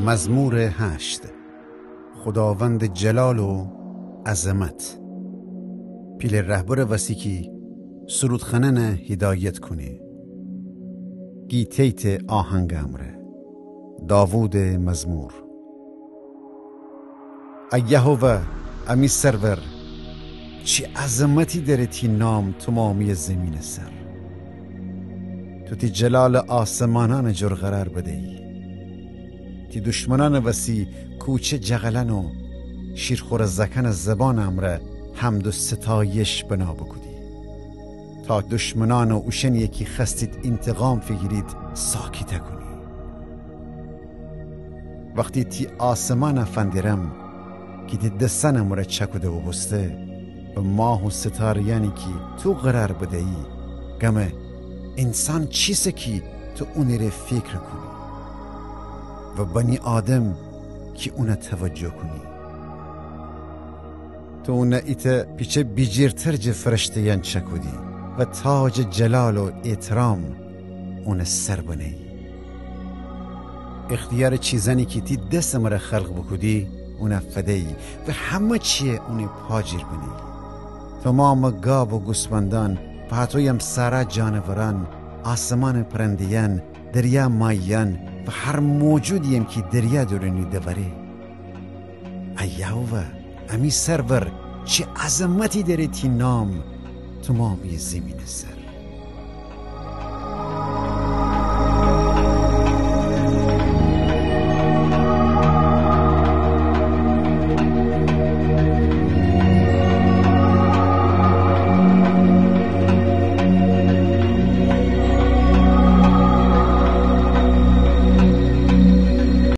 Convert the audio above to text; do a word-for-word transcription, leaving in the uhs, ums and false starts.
مزمور هشت. خوداوندٚ جلال و عظمت. پیله رهبرٚ وسی کی سرودخوأنأنَ هیدایت کونه. گیتیتٚ آهنگٚ امرأ. داوودٚ مزمور. ای یهوه، امی سرور، چی عظمتی دأره تی نام تومامییٚ زیمینٚ سر. تو تی جلالَ آسمانأنٚ جور قرار بدیی. تی دشمنأنٚ وسی کوچه جغلأن و شیرخوره زأکأنٚ زبانٚ امرأ حمد و ستایش بنا بوکودی، تا دشمنأن و اوشأنیی کی خوأستید اینتقام فیگیرید ساکیتَ کونی. وختی تی آسمانَ فندیرم کی تی دسأنٚ مرأ چأکوده بوبوسته، و ماه و ستاره‌یأنی کی تو قرار بدیی، گمه اینسان چیسه کی تو اونٚ ره فیکر کونی؟ و بنی آدم کی اونَ توجه کونی؟ تو اونَ ایتأ پیچه بیجیرتر جٚه فرشته‌یأن چأکودی و تاجٚ جلال و احترام اونٚ سر بنهیی. اختیارٚ چیزأنی کی تی دسٚ مرأ خلق بوکودی اونَ فدیی و همه چیَ اونٚ پا جیر بنهیی. تومامٚ گاب و گوسفندأن و هطویم سأرا جانورأن، آسمانٚ پرنده‌یأن، دریا ماییأن و هر موجودییم کی دریا دورونی دوأره. ای یهوه، امی سرور، چی عظمتی دأره تی نام تومامییٚ زیمینٚ سر.